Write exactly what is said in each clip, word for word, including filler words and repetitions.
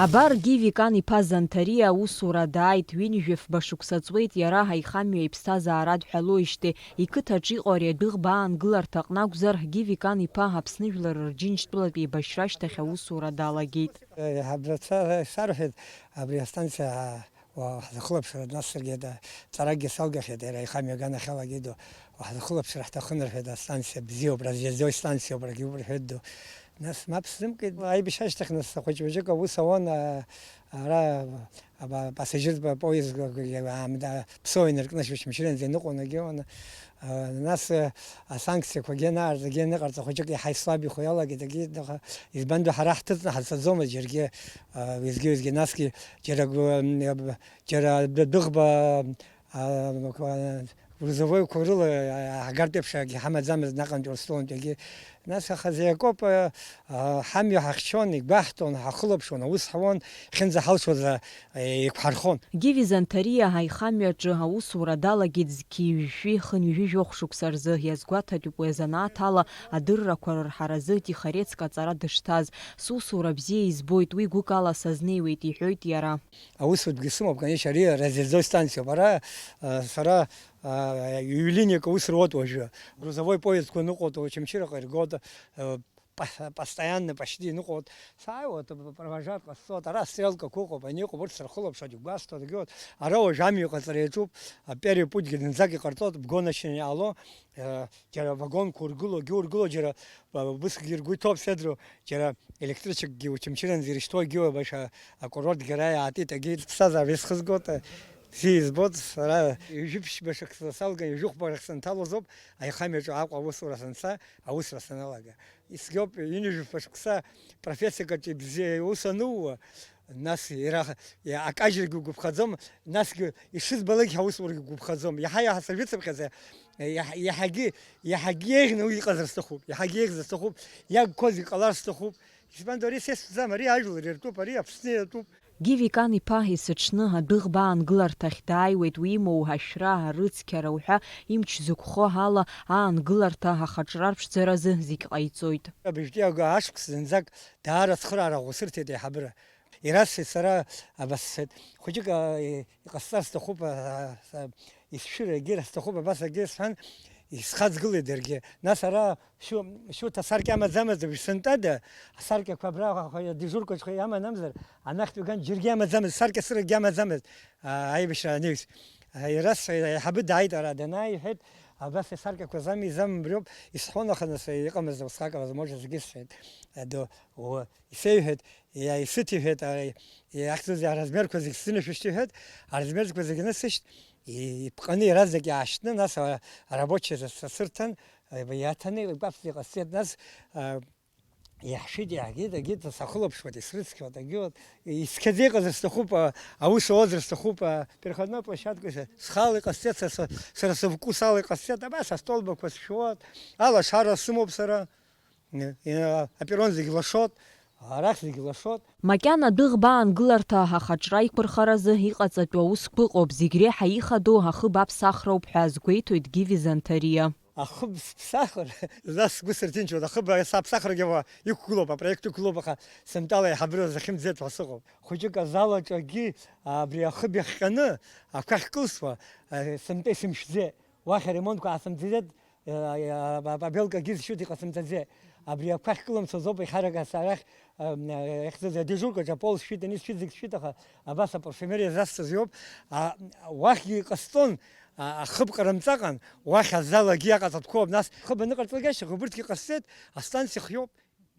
Абар, Гиви Кан-иԥа Занҭариа аусура дааит, ҩынҩажәи фба шықәса ҵуеит иара аихамҩа иԥсҭазаара адҳәалоижьҭеи. Иқыҭаҿ иҟоу ари адәыӷба аангыларҭа аҟны акәзар, Гиви Кан-иԥа Аԥсны Жәлар Рџьынџьтәылатә еибашьра ашьҭахь аусура далагеит. Ҳабацәа сарҳәеит, абри астанциа уа-, ҳзахылаԥшра, нас саргьы да-, ҵаракгьы салгахьеит, иара ихамҩа аганахьалагьы ду, уа-, ҳзахылаԥшра ҳҭахын рҳәеит, астанциа бзиоуп, разрезной станциоуп, рагьы убра рҳәеит ду. Нас мап сзымкит, аибашьра ашьҭахь, нас, ахәыҷ бжьык аус ауан, а, ара, аба-, пассажиртә поезд, а, аамда-, Ԥсоу инаркны Очамчыранӡа иныҟәон, агьиуан. А, нас, а, асанкциақәагьы анаарҵ-, агьы аныҟарҵа, хәыҷык иаҳа ислабихо иалагеит, агьи, аха, избан ду, ҳара ҳҭыҵны ҳазцаӡомызт џьаргьы, а, уеизгьы-уеизгьы, насгьы џьара гу-, м, м, џьара дәы-, дәыӷба, а, м, а, грузовойқәа рыла, а, ҳагартә еиԥш акгьы ҳамаӡамызт наҟынтәи Урыстәылантәи агьы. Нас ахазы иакоуп, а, а, ҳамҩа ҳахьчон, игәаҳҭон, ҳахылаԥшуан, аус ҳауан, хьынӡа ҳалшоз, а, еиқәҳархон. Гиви Занҭариа аихамҩаҿы аусура далагеит зқьи жәшәи хынҩажәи жәохә шықәса рзы. Иазгәаҭатәуп, уи азанааҭ ала адыррақәа рырҳаразы Тихорецк аҵара дышҭаз. Сусура бзиа избоит, уи гәыкала сазнеиуеит, иҳәоит иара. Аусутәгьы сымоуп, конечно, ари разрезной станциоуп. Ара, а, сара, а, ҩ-линиак аус руоуп уажәы. Грузовой поездқәа ныҟәоит, Очамчыраҟа иргоит, а, па-, постоянно почти ныҟәоит. Сааиуеит, провожать ҟасҵоит, ара стрелкақәа ыҟоуп, ани ыҟоуп, урҭ сырхылаԥшуеит, игәасҭоит, егьоуит. Ара уажә амҩа ҟаҵара иаҿуп, а, первый путь-гьы зынӡак иҟарҵоит, бгоночный ало, э, џьара вагонқәа ургыло, егьи ургыло, џьара, а, убысгьы ргәы иҭоуп, сеидру, џьара електричкгьы Очамчыранӡа ирышьҭуа, егьи уабаша акурорт џьара иаатит, егьи ԥсҭазаара исхызгоит, э, бзиа избоит, сара ҩажәи ԥшьба шықәса салган, ҩажәи хәба рахь санҭалозоуп, аихамҩаҿы Аҟәа аусура санца, аусура саналага. Ицқьоуп, ҩынҩажәи фба шықәса профессиак аҿы ибзиа иус анууа, нас иара, иа-, акажьрагьы угәаԥхаӡом, насгьы ишызбалакгьы аусурагьы угәаԥхаӡом. Иаҳа-иаҳа сажәыцыԥхьаӡа, иаҳ-, иаҳагьы, иаҳагьы еиӷьны уи иҟазар сҭахуп, иаҳагьы еиӷьзар сҭахуп, иагқәаз иҟалар сҭахуп. Избан ду, ари са исҳәаӡам, ари ажәлар иртәуп, ари Аԥсны иатәуп. Гиви Кан-иԥа есыҽны адәыӷба аангыларҭахь дааиуеит, уимоу ашәра, арыцқьара уҳәа имч зықәхо ала аангыларҭа ахаҿра рԥшӡаразы зегь ҟаиҵоит. Абыжьтәи ага ашықәс зынӡак даара ацхыраара ӷәӷәа сырҭеит аиҳабыра. Ирасҳәеит сара, абас сҳәеит, хәыҷык, а, и-, иҟасҵар сҭахуп, а, са, исшәыр егьыр сҭахуп, абас егьыр сҳәан, исхаҵгылеит даргьы. Нас ара Шьу-, Шьуҭа асаркьа амаӡамызт, уажә сынтәада, асаркьақәа абра, аха, адежуркаҿы иаман амзар, анахьтәи ган џьаргьы амаӡамызт, саркьа сыракгьы амаӡамызт, а, аибашьра аниҩс. А, ирасҳәеит, аиҳабы дааит ара, данааи иҳәеит, абас асаркьақәа зами, изам убриоуп, исҳәон, аха нас иҟамызт усҟак авозможность, зегьы сҳәеит. Адо, о, исеиҳәеит, иа-, исыҭиҳәеит, а, иахьӡыз аразмерқәа зегь сзынашәышьҭ иҳәеит, аразмерқәа зегь анысышьҭ, и-, иԥҟаны иаразнак иаашьҭны, нас а-, арабочиа са-, са-, сырҭан, а, иаҭаны, иҟәаԥ-, иҟасҵеит, нас, а, Иаҳшьит, иаҳгеит, агеит, сахылаԥшуеит, исрыцқьоит, агьоит. Ицқьаӡа иҟазар сҭахуп, а, аус ауазар сҭахуп, а, переходной площадка са-, схала иҟасҵеит, са, са, сара сывкус ала иҟасҵеит, абас астолбақәа сшәуеит, алашара сымоуп сара, э, э, аперрон зегь лашоит, арахь зегь лашоит. Макьана адәыӷба аангыларҭа ахаҿра иқәырхаразы иҟаҵатәу аусқәа ыҟоуп, зегь реиҳа ихадоу ахыб аԥсахроуп ҳәа азгәеиҭоит Гиви Занҭариа. Ахыб сԥсахыр, нас сгәы сырҭынчуан, ахыб саԥсахрагьы уа иқәгылоуп, апроект ықәгылоуп, аха сынтәала аиҳабыра захьымӡеит ҳәа сыҟоуп. Хәыҷык азал аҿгьы абри ахыб иахҟьаны ақәа ахькылсуа, э, сынтәа исымшьӡеит. Уахь аремонтқәа аасымҵаӡеит, э, э, а-, а-, абелкагьы зшьуеит, иҟасымҵаӡеит. Абри ақәа ахькылымсуаз ауп, иахьарак ас арахь, э, э, иахьӡаз адежуркаҿ апол сшьит, ани сшьит, зегь сшьит, аха абас апарфиомер иазасҵаз иоуп. А, уахьгьы иҟасҵон, а, ахыб ҟарымҵаҟан, уахь азал агьи аҟаҵатәқәоуп, нас хыб аныҟарҵалак ашьҭахь убырҭгьы ҟасҵеит, астанциа хиоуп,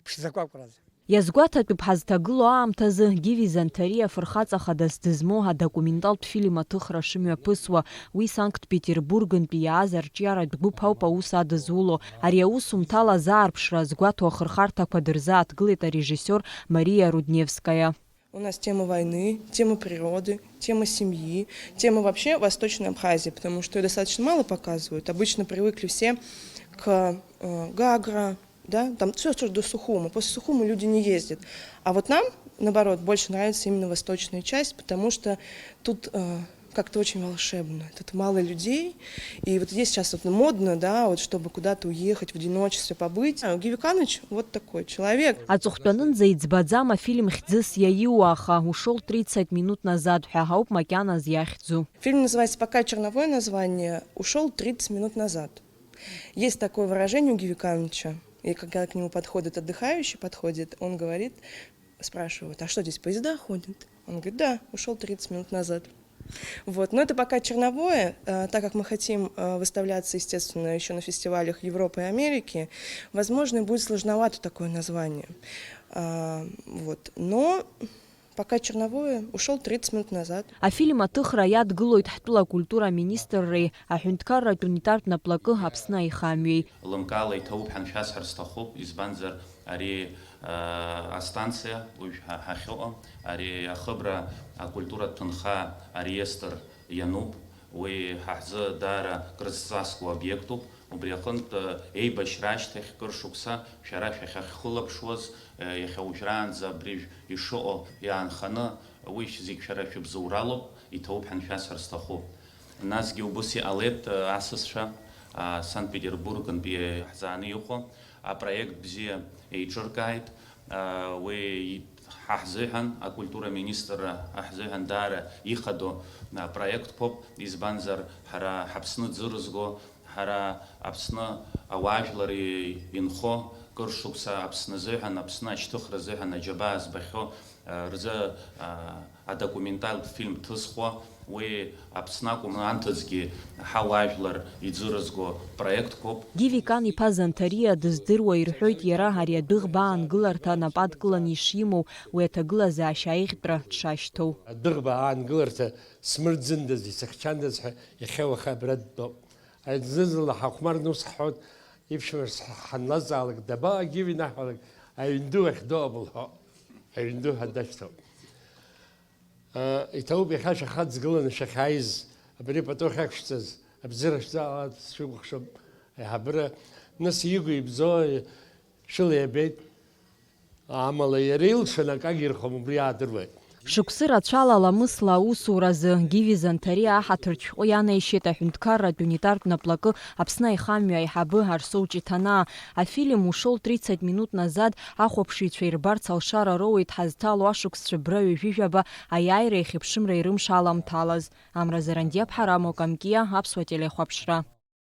ԥшӡақәа акәразы. Иазгәаҭатәуп ҳазҭагылоу аамҭазы Гиви Занҭариа фырхаҵа хадас дызмоу адокументалтә фильм аҭыхра шымҩаԥысуа, уи Санкт-Петербургынтәи иааз арҿиаратә гәыԥ ауп аус адызуло. Ари аусумҭала азаарԥшра азгәаҭо ахырхарҭақәа дырзааҭгылеит арежиссиор Мария Рудневская. У нас тема войны, тема природы, тема семьи, тема вообще Восточной Абхазии, потому что её достаточно мало показывают. Обычно привыкли все к, э, Гагра, да, там всё, что до Сухума. После Сухумы люди не ездят. А вот нам, наоборот, больше нравится именно восточная часть, потому что тут, э, Как-то очень волшебно. Тут мало людей. И вот здесь сейчас вот модно, да, вот чтобы куда-то уехать, в одиночестве побыть. А Гиви Каныч вот такой человек. Аҵыхәтәанынӡа иӡбаӡам афильм хьӡыс иаиуа, аха ушел тридцать минут назад ҳәа ауп макьаназ иахьӡу. Фильм называется, пока черновое название, «Ушел тридцать минут назад». Есть такое выражение у Гиви Каныча. И когда к нему подходит отдыхающий, подходит, он говорит, спрашивают: «А что, здесь поезда ходят?» Он говорит: «Да, ушел тридцать минут назад». Вот. Но это пока черновое, э, так как мы хотим э, выставляться, естественно, еще на фестивалях Европы и Америки, возможно, будет сложновато такое название. А, вот. Но пока черновое, ушел тридцать минут назад. Афильм аҭыхра иадгылоит ҳтәыла акультура аминистрреи аҳәынҭқарратә унитартә наплакы Аԥсны аихамҩеи. Лымкаала иҭабуп ҳәа шәасҳәар сҭахуп, избанзар ари, э, астанциа уажә ҳа-, ҳахьыҟоу, ари ахыбра акультуратә ҭынха ареестр иануп, уи ҳа ҳзы даара крызҵазкуа обиектуп, убри аҟынтә, э, еибашьра ашьҭахь кыр шықәса шәара шәахьахьхылаԥшуаз, э, иахьа уажәраанӡа абри ишыҟоу иаанханы, уи зегь шәара шәыбзоуралоуп, иҭабуп ҳәа шәасҳәар сҭахуп. Насгьы убыс иҟалеит, э, асасцәа, а, Санкт-Петербургнтәи иаҳзааны иҟоу апроект бзиа еиҿыркааит, а, уи ҳа ҳзыҳәан, акультура министрра ҳзыҳәан даара ихадоу, а, проектқәоуп, избанзар ҳара ҳАԥсны ӡы рызго, ҳара Аԥсны ауаажәлар инхо, кыр шықәса Аԥсны азыҳәан, Аԥсны ашьҭыхра азыҳәан аџьабаа збахьоу, а, рзы, а, адокументалтә фильм ҭызхуа, уи Аԥсны акәым, анҭыҵгьы ҳауаажәлар иӡы рызго проектқәоуп. Гиви Кан иԥа Занҭариа дыздыруа ирҳәоит иара ари адәыӷба аангыларҭа нап адкыланы ишимоу, уи аҭагылазаашьа аиӷьтәра дшашьҭоу. Адәыӷба аангыларҭа смырӡындаз, исыхьчандаз ҳәа иахьа-уаха абра дтәоуп. Зны-зынла ҳахәмарны ус ҳҳәоит, иԥшәмаҿ ҳанлазҵаалак, дабаҟагьы инаҳәалак, аҩн ду ахь доуп лҳәо, аҩн ду ҳәа дашьҭоуп. Иҭабуп иахьа шәахаҵгыланы шәахьааиз, абри пату ахьақәшәҵаз, абзиара шәзааларц шәыкәыхшоуп, аиҳабыра, нас игәи ибзоуи шәыла иабеит, амала иара илшаны акагьы ирхом, убри аадыруеит. Шықәсы рацәала ламысла аусуразы Гиви Занҭариа аҳаҭыртә шәҟәы ианаишьеит аҳәынҭқарратә унитартә наплакы Аԥсны аихамҩа аиҳабы Арсоу Ҷиҭанаа. Афильм «Ушел тридцать минут назад» ахәаԥшыҩцәа ирбарц алшара роуеит ҳазҭало ашықәсцәа бра ҩажәи жәаба аиааира иахьыԥшымра ирымш аламҭалаз. Амра Зарандиаԥҳа, Рамо Камкиа, Аԥсуа телехәаԥшра.